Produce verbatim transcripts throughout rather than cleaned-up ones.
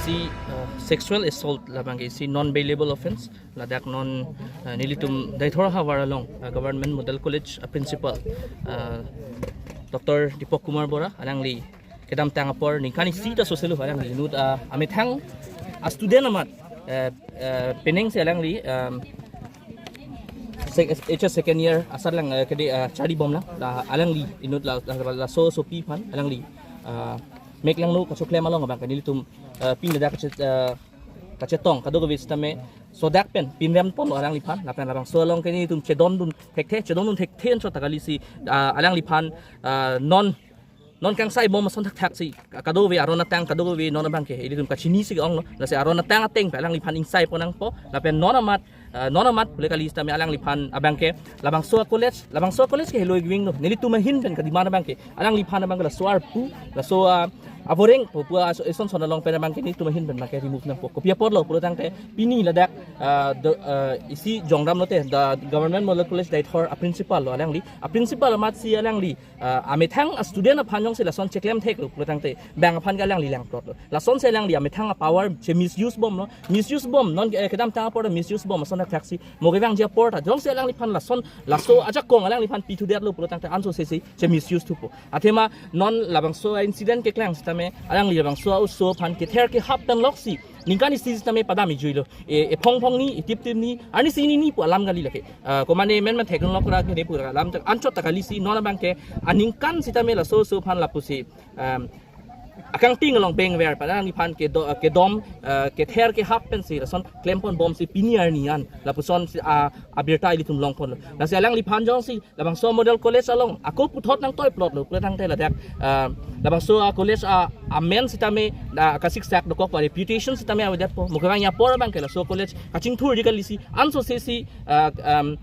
Si, uh, sexual assault labang ke si non bailable offence, ladak non, uh, nelitum Deithor havar along, uh, Government Model College a principal, uh, Doctor Deepak Kumar Bora alangli kedamtang apor ningkan isi ta soselo alangli inut, uh, amethang a student amat, uh, uh, penang si alangli, um, Sec- H S second year asar lang, eh, kede, eh, charli bomlang. La alangli inut la, la, la, laso asopi aphan alangli, eh, meklangno kachoklem along abang ke nelitum, eh, pini ladak kache-, eh, kachetong kadokave sitame sodak pen pinrem ponlo alangliphan, lapen labangso along ke nelitum chedondun thekthe, chedondun thekthe anchot ta kalisi, eh, alangliphan, eh, non non kangsai bom ason thakthaksi kadokave aron atang kadokave non abang ke ilitum kachinisi ke-onglo. Lasi aron atang ateng pen alangliphan ingsai pon nangpo, lapen non amat, eh, non amat pule kali sitame alangliphan abang ke labangso a-college, labangso a-college ke heloi giving lo. Nelitum ahin pen kademand abang ke alangliphan abang ke laso arpu, laso, ah, avoreng pu pu aso eson son along pen abang ke nelitum ahin pen abang ke remove nangpo. Kopi apotlo pulo tangte pini ladak, ah, the, ah, isi jongdam lote the Government Model College Deithor a-principal lo alangli. A-principal amatsi alangli, ah, amethang a-student aphan jongsi lason cheklem theklo pulo tangte bang aphan ke alangli langplotlo. Lasonsi alangli amethang a-power che-misuse bomlo. Misuse bom non, eh, kedamtang apor misuse bom ason thakthaksi. Mo kevangji apor ta jongsi alangliphan lason, laso ajakong alangliphan pithudetlo pulo tangte anso sesi che-misuse thupo. Athema non labangso incident keklang sitame alangli labangso oso aphan kether kehap pen loksi ningkan isi sitame padam ijuilo. E, ephong phongni, etip tipni, arnisi nini pu alam kali lake. Ah, komane men men theklong lok ra ke ne pu alam ta anchot ta kalisi non abang ke aningkan sitame laso oso aphan lapusi, um, akangting along bengver pen alangliphan kedo-, kedom, eh, kether kehap pensi lason klem pon bomsi pini arni an lapusonsi, ah, abirta ilitum long ponlo. Lasi alangliphan jongsi labangso model college along ako puthot nangtoi plotlo pulo tangte ladak, ah, labangso a-college, ah, amen sitame, ah, kasiksak dokok, reputation sitame avedetpo. Mo kevangji apor abang ke laso college kachingthurji kalisi anso sesi, ah, um,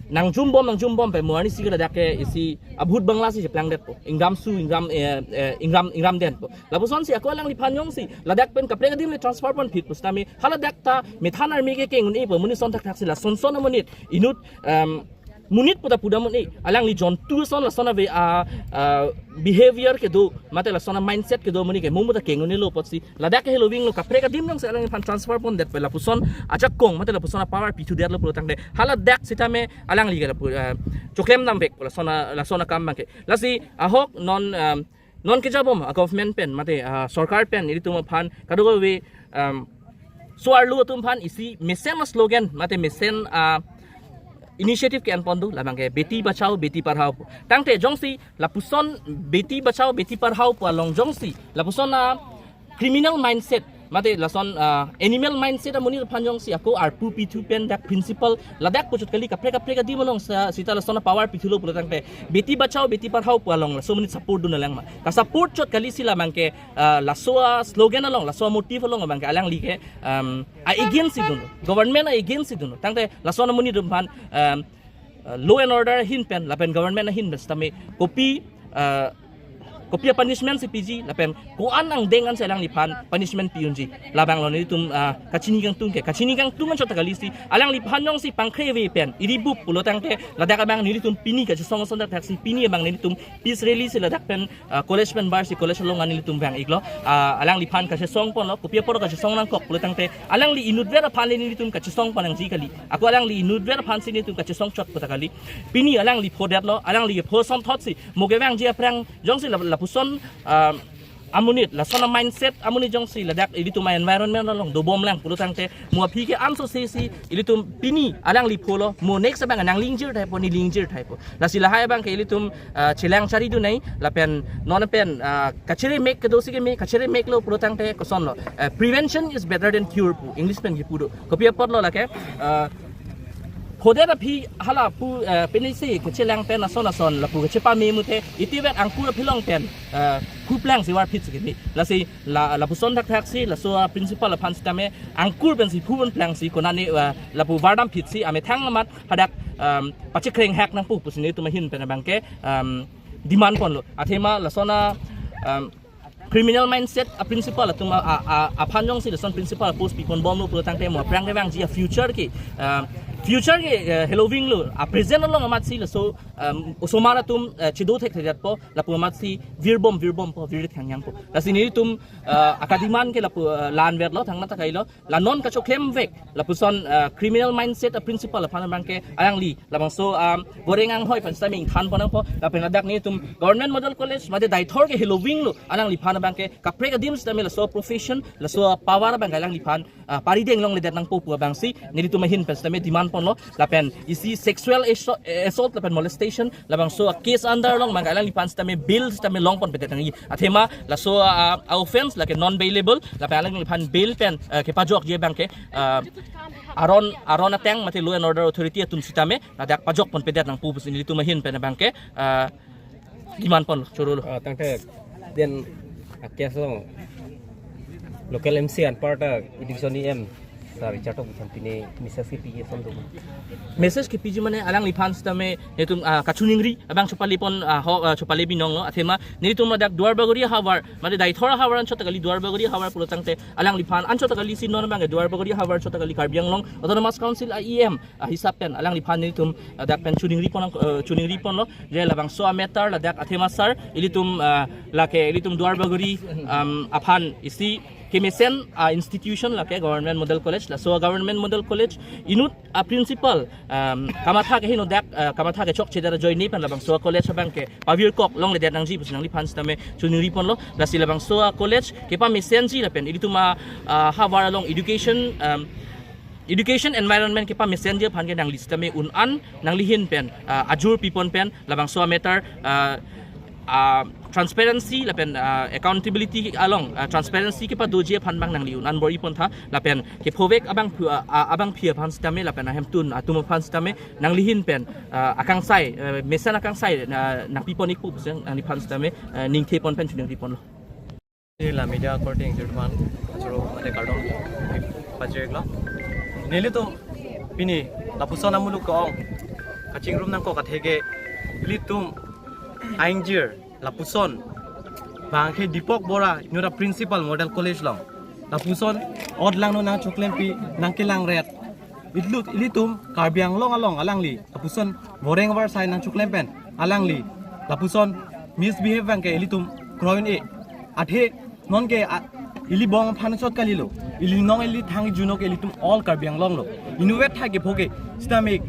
nangjum bom, nangjum bom pen mo arnisi ke ladak ke isi abhut bangla si cheplangdetpo. Ingram su, ingram, eh, eh, ingram, ingram denpo. Lapusonsi ako alangliphan jongsi ladak pen kaprek adim le transfer ponphit pusitame haladak ta methan army kekeng un-epo, amonit ason thakthaksi, lason son amonit inut, em, monit pu ta pudam un-e, alangli jontu ason, lason ave a, a, behavior kedo mate lason a-mindset kedo amonit ke mo mo ta keng un-elo apotsi ladak ke heloving lo, kaprek adim jongsi alangliphan transfer pondet pen lapuson ajakong mate lapuson a-power pithudetlo pulo tangte haladak sitame alangli ke lapu, eh, choklem damvekpo lason a, lason akam abang ke. Lasi ahok non, um, non keja bom a-government pen mate, ah, sorkar pen ilitum aphan kadokave, um, so-arlo atum aphan isi mesen a-slogan mate mesen, ah, initiative ke-en pon do, labang ke Beti Bachao Beti Padhao pu. Tangte jongsi lapuson Beti Bachao Beti Padhao pu along jongsi lapuson a-criminal mindset mate lason, ah, animal mindset amonit aphan jongsi ako arpu pithu pen dak principal ladak puchot kali, kaprek kaprek adim along sa sita lason a-power pithulo pulo tangte Beti Bachao Beti Padhao pu along laso amonit support dun alang ma. Ka-support chot kalisi labang ke, ah, laso a-slogan along, laso a-motive along abang ke alangli ke, um, a-against si dunlo, government a-against si dunlo. Tangte lason amonit atum aphan, um, uh, law and order ahin pen lapen government ahin pen sitame kopi, uh, kopi a-punishment si piji lapen ko-an angdeng ansi alangliphan punishment pi unji, labang lo nelitum, uh, kachini kangtung ke. Kachini kangtung anchot ta kalisi alangliphan jongsi pangkre ave pen iribup pulo tangte ladak abang nelitum pini kachesong ason thakthaksi pini abang nelitum peace rally si ladak pen, ah, college pen barsi college along an nelitum vang-iklo. Ah, alangliphan kachesong ponlo, kopi apor kachesong nangkok pulo tangte alangli inutvet aphan le nelitum kachesong pon nangji kali. Ako alangli inutvet aphansi nelitum kachesong chot pu ta kali. Pini alangli phodetlo, alangli pho asonthotsi mo kevangji aphrang jongsi lap-, lapuson, ah, amonit, lason a-mindset amonit jongsi ladak ilitum a-environment along dobomlang pulo tangte mo aphi ke anso sesi ilitum pini alangli pholo, mo next abang nanglingjir thaipo, nelingjir thaipo. Lasi lahai abang ke ilitum, ah, chelang chari dun nai, lapen non pen, ah, kachere mek kedo si keme, kachere meklo pulo tangte kosonlo. Eh, prevention is better than cure pu English pen kipu do. Kopi apotlo lake, ah, phodet aphi hala pu, eh, penisi kachelang pen ason ason lapu kachepame mute itivet angkur aphi long pen, eh, phuplangsi varphit si keme. Lasi la, lapuson thakthaksi laso a-principal aphan sitame angkur pensi phu ponplangsi konane, eh, lapu vardamphitsi amethang amat hadak, um, pachekreng hak nangpo pusi nelitum ahin pen abang ke, um, demand ponlo. Athema lason a, um, criminal mindset a-principal atum a, a, a, aphan jongsi lason principal post pi ponbomlo pulo tangte mo aphrang kevangji a-future ke, ah, future ke, eh, heloving lo, a-present along amatsi laso, um, osomar atum, eh, chedo thekthedetpo, lapu amatsi virbom virbompo, virthangyangpo. Lasi nelitum, ah, aka-demand ke lapu, ah, la-anvetlo, thangnat ta kailo, la non kachoklemvek lapuson, ah, criminal mindset a-principal aphan abang ke alangli labangso, um, voreng anghoi aphan sitame ingthan pon nangpo, lapen ladak nelitum Government Model College mate Deithor ke heloving lo, alangliphan abang ke kaprek adim sitame laso profession, laso power abang ke alangliphan, ah, parideng longledet nangpo pu abangsi nelitum ahin pen sitame demand ponlo, lapen isi sexual assault, assault lapen molestation labangso a case under along abangke alangliphan sitame bail sitame longponpedet nangji. Athema laso a, a offense lake non bailable, lapen alangliphan bail pen, eh, kepajokji abangke, eh, aron, aron ateng mate law and order authority atum sitame ladak pajokponpedet nangpo pusi nelitum ahin pen abangke, eh, demand pon choro lo. Ah, tangte den a case lo local M C anparta division E M sir Richard Tokbi aphan pine message kepiji ason do. Message kepiji mane alangliphan sitame netum, ah, kachiningri abang chopale pon, ah, ho, ah, chopale binong lo. Athema netum ladak Duarbagori havar, mane Deithor havar anchot kali, Duarbagori havar pulo tangte alangliphan anchot kali si non abangke Duarbagori havar anchot kali Karbi Anglong Autonomous Council a E M ahisap pen alangliphan netum, ah, dak pen chiningri pon, ah, chiningri ponlo je labangso a matter ladak athema sir ilitum, ah, lake ilitum Duarbagori, um, aphan isi kemesen, ah, institution lake Government Model College, laso Government Model College inut a principal, um, kamatha ke hino dak, ah, kamatha kechokche det ajoine pen labangso a college abangke pavirkok longledet nangji pusi nangliphan sitame chiningri ponlo. Lasi labangso a college kepamesenji lapen ilitum a, ah, havar along education, um, education environment kepamesenji aphan ke nangli sitame un-an nangli ahin pen, ah, ajur pipon pen labangso a matter, ah, ah, transparency lapen, ah, accountability along, ah, transparency kepadoji aphan abang nangli un-an bor-i pontha lapen kephovek abang phu-, ah, ah, abangpi aphan sitame lapen ahemtun atum aphan sitame nangli ahin pen, ah, akangsai, eh, mesen akangsai, ah, nangpipon-ikpo pusi nangliphan sitame, eh, ningthe pon pen chiningri ponlo. Ila media korte ingjir aphan choro mate kardom pajirlo. Nelitum pini lapuson amuluk ko-ong kachingrum nangkok atheke ilitum a-ingjir lapuson abangke Deepak Bora inut a principal Model College along lapuson ot langno nangchoklempi nangkelangret. Ilut ilitum Karbi Anglong along alangli lapuson boreng varsai nangchoklem pen alangli lapuson misbehave abangke ilitum kroin e. Athe nonke a, ili bong aphan chot kalilo. Ili nong ili thang juno ke ilitum all Karbi Anglong lo. Inutvet thai kepho ke sitame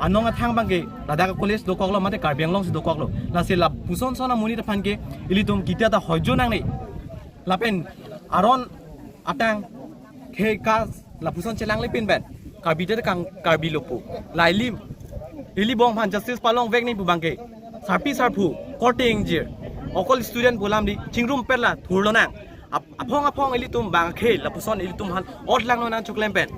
anong athang abangke ladak college dokoklo mate Karbi Anglong si dokoklo. Lasi lapuson son amonit aphan ke ilitum kitia ta hoijo nangne. Lapen aron atang ke ka lapuson chelangle pin pen Karbi te kang Karbi lo pu. La ili, ili bong aphan justice palongvek nangji pu abangke sarpi sarpo korte ingjir okol student pu alam di chingrumpet la thurlonang. Ap-, aphong aphong ilitum abangke lapuson ilitum aphan ot langno nangchoklem pen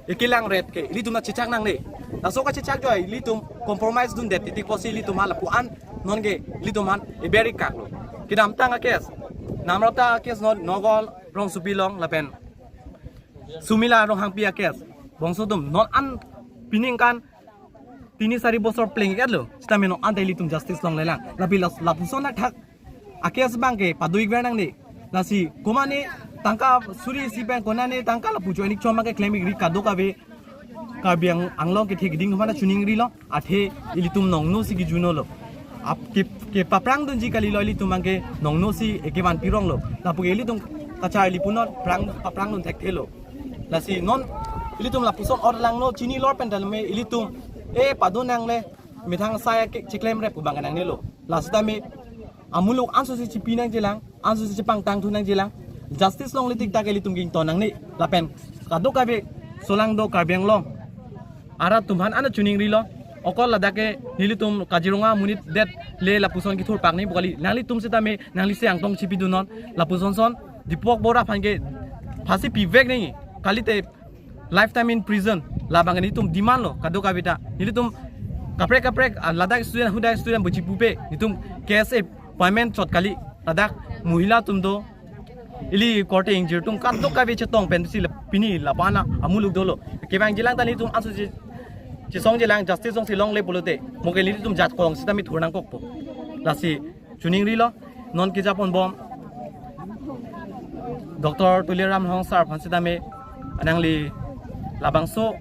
ekelangret ke ilitum nangchechak nangne. Laso kachechak joi ilitum compromise dundet titi pusi ilitum aphan lapu-an nonke ilitum aphan eber-ik kaklo. Kedamtang a case, Namrata a case, non Nogol Rongsopi along lapen Sumila Ronghangpi a case. Bangso atum non an piningkan tini sari bosor plengketlo. Sitame non anta ilitum justice longlelang. Lapi las-, lapuson athak a case abangke pado-ikver nangne. Lasi komane tangka suri isi pen konane tangka lapu join-ik chom abangke klem-ikri kadokave Karbi Ang-, Anglong kethe keding mana chiningrilo. Athe ilitum nongno si kijunolo. Ap ke, kepaprang dunji kalilo ilitum abangke nongno si ekevan pironglo. Lapu ke ilitum kacharli punon prang paprang dun thekthelo. Lasi non ilitum lapuson ot langno chinilor pen tame ilitum e pado nangle methang sai ke cheklemrep pu abang nangnelo. Lasi tame amuluk anso si chipi nangjilang, anso si chepangtang thu nangjilang. Justice longle tik tak ilitum kington nangne. Lapen kadokave solangdo Karbi Anglong arat atum aphan ana chiningrilo. Okol ladak ke nelitum Kaziranga amonit det le lapuson kethur pak nangji pu kali. Nanglitum sitame nangli se angtong chipi dunnon. Lapuson son Deepak Bora aphan ke phasi pivek nangji. Kalite lifetime in prison. Labang nelitum demand lo kadokave ta. Nelitum kaprek kaprek, ah, ladak student, hadak student buji pupe. Nelitum K S A appointment chot kali. Ladak mohila atum do. Ili korte ingjir atum kadokave chetong pen si la pini lapu-an amuluk dolo. Kevangjilang ta nelitum anso si chesongjilang justice song si longle pulote. Mo ke nelitum jat kong sitame thur nangkokpo. Lasi chiningrilo, non kejapon bom Doctor Tuliram Ronghang sir aphan sitame nangli labangso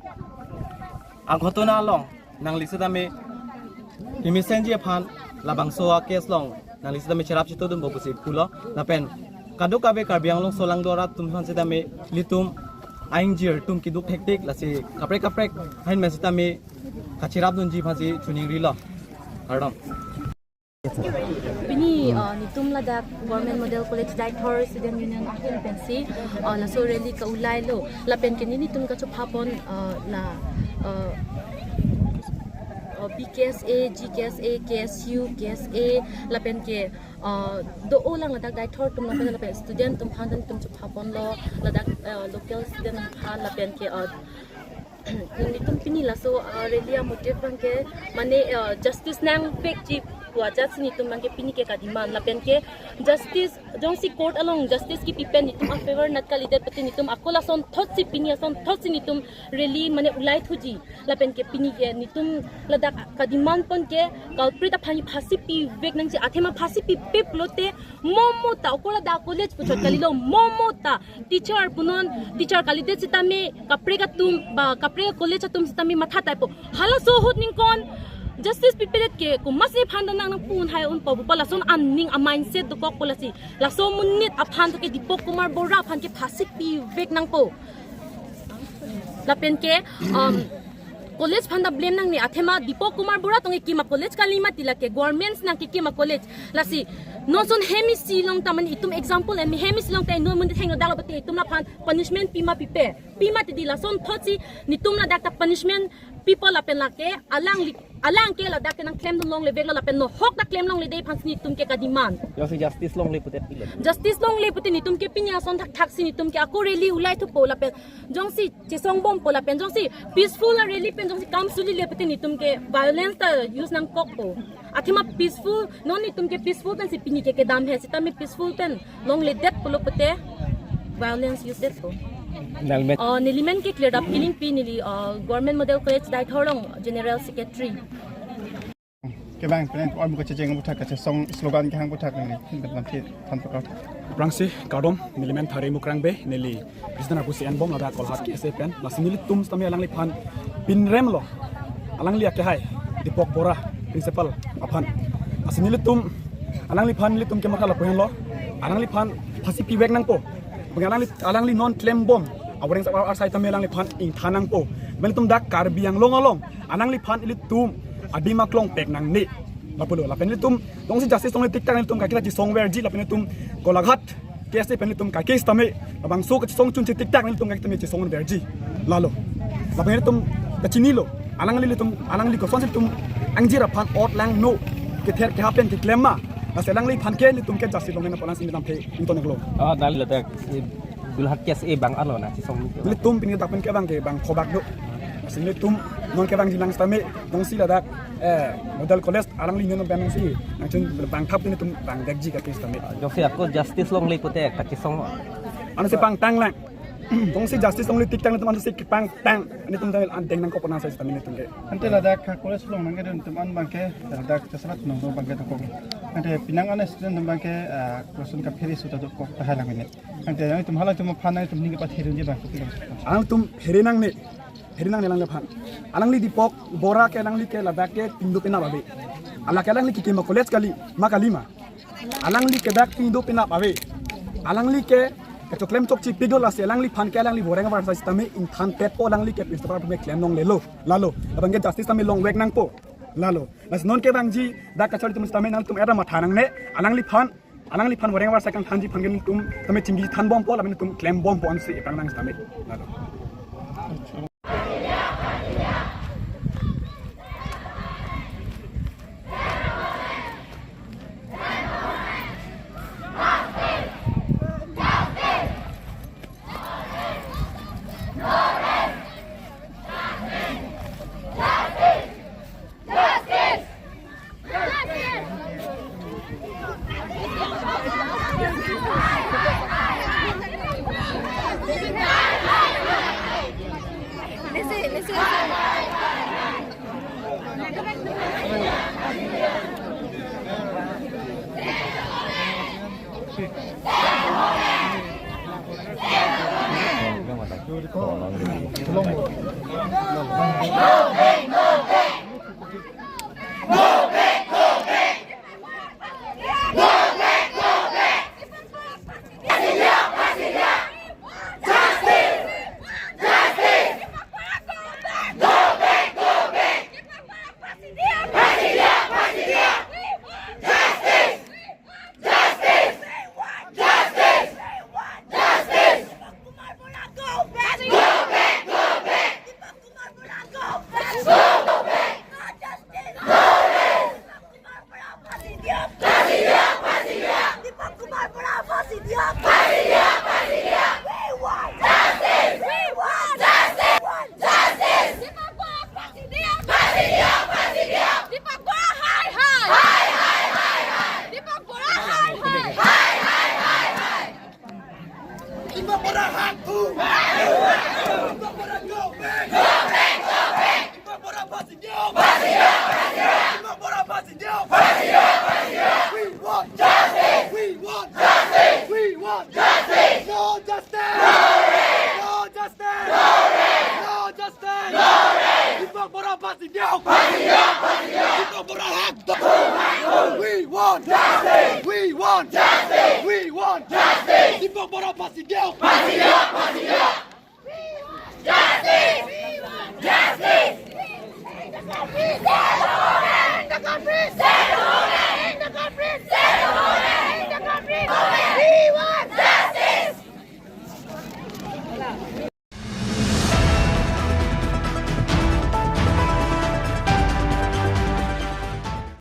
a ghotona along nangli sitame kemesenji aphan labangso a case along nangli sitame cherap chetodunpo pusi pulo. Lapen kadokave Karbi Anglong solangdo arat atum aphan sitame ilitum a-ingjir atum keduk thektik, lasi kaprek kaprek ahin pen sitame kacherap dunji aphan si chiningrilo. Kardom. Pini, uh, netum ladak Government Model College Deithor Student Union ahin pensi, uh, laso rally ka-ulailo, lapen ke nelitum kachopha pon, uh, la, uh, uh, B K S A, G K S A, K S U, K S A, lapen ke, uh, do-o lang ladak Deithor atum lapen, lapen student atum aphan netum chopha ponlo, ladak, uh, local student aphan lapen ke, uh, netum pini laso, uh, rally amotive abang ke, mane, uh, justice nangpekji pu ajat si netum abang ke pini ke ka-demand lapen ke justice, jongsi court along justice kipi pen netum a-favor nat kalidet pute netum ako lasonthotsi pini asonthotsi netum rally mane ulai thuji lapen ke pini ke netum ladak ka-demand pon ke culprit aphan phasi pivek nangji, athema phasi pipip lote momo ta okora da college puchot kalilo, momo ta teacher punon, teacher kalidet sitame kaprek atum ba kaprek college atum sitame matha taipo. Halaso ahut ningkon justice pipedet ke komatsi aphan ta nang nangpu un hai unpo pu lason aning a-mindset dokokpo lasi. Laso amonit aphan to ke Deepak Kumar Bora aphan ke phasi pivek nangpo. Lapen ke, um, college aphan ta blame nangne, athema Deepak Kumar Bora tong kekim a-college kali mati, lake government nangkekim a-college. Lasi non ason hem isi along ta mane itum example en hem isi along ta non mun theng dalo pute itum laphan punishment pima pipe. Pima ti di lasonthotsi netum ladak ta punishment pipo lapen lake alangli, alang ke ladak ke nangklemdun longle veklo lapen nohok ta klem longledet aphansi netum ke ka-demand. Jongsi justice longle pute pilo. Justice longle pute netum ke pini ason thakthaksi netum ke ako rally ulai thupo lapen jongsi chesong bompo lapen jongsi peaceful a-rally pen jongsi kam sulile pute netum ke violence ta use nangkokpo. Athema peaceful, non netum ke peaceful pensi pini ke kedam he sitame peaceful pen longledet pulo pute violence use detpo. Nangmet. Oh, neli men ke Cleardap Killingpi, neli, oh, Government Model College Deithor along General Secretary. Kevang pen or muka checheng aputhak kachesong slogan kehang aputhak neli hin pen lamsi than pakar. Aphrangsi kardom, neli men Thare Mukrang Bey, neli President apusi enbom ladak Kolhat K S A pen. Lasi nelitum sitame alangliphan pinremlo. Alangli akehai Deepak Bora principal aphan. Lasi nelitum alangliphan nelitum kematha lapu henlo. Alangliphan phasi pivek nangpo. Bang alangli, alangli non klembom. Awareng sa arsai tame alangliphan ingthan nangpo. Nelitum dak Karbi Anglong along alangliphan ilitum adim aklong pek nangne. Lapulo lapen ilitum jongsi justice longle tiktak nelitum kaki ta chesong verji lapen ilitum Golaghat K S A pen ilitum kaki sitame labangso kachesong chunche tiktak nelitum kaki tame chesong verji. Lalo. Lapen ilitum kachinilo. Alangli ilitum, alangli kosonsi ilitum angjir aphan ot langno. Kether keha pen keklem ma. Lasi alangliphan ke ilitum ke justice longle nangpo lasi ilitum phe inton eklo. Ah, nang ladak, eh, Golaghat K S A abang arlo nangchesong ni ke. Ilitum pini dak pen kevang ke bang khobak do. Lasi ilitum non kevangji lang sitame jongsi ladak, eh, Model College alangli non bang si nangchun bang thap ilitum bang dekji kake sitame. Jongsi ako justice longle pute kachesong. Ansi pangtang lang. Jongsi justice longle tiktak ilitum ansi kepangtang. Ilitum tame andeng nangkok pon asai sitame ilitum ke. Ante ladak ka college along nangkedun atum an abang ke ladak chesalat nong abang ke dokok. Ante penang an student atum abang ke, ah, question ka pheri suta dokok tahai lang ini. Ante yang itum halaitum aphan nangtum ning kepathirunji abang ke. Alangtum pheri nangne, pheri nangne alangliphan. Alangli Deepak Bora ke alangli ke ladak ke pingdo penap ave. Alake alangli kekim a-college kali ma kali ma. Alangli ke dak pingdo penap ave. Alangli ke kechoklem chokche pik do lasi alangliphan ke alangli awareng avarsai sitame ingthan petpo alangli ke principal atum klem longlelo. Lalo. Abang ke justice tame longvek nangpo. Lalo. Lasi non kevangji dak kachari atum sitame nangtum era matha nangne. Alangliphan, alangliphan awareng avarsai kangthanji aphan ke nelitum tame chingki thanbompo lapen nelitum klembompo ansi epang nang sitame. Lalo. Bora pasi diok. Pasi diok, pasi diok. Dipak Bora hak diok. We want justice. We want justice. We want justice. Dipak Bora pasi diok. Pasi diok, pasi diok. Justice.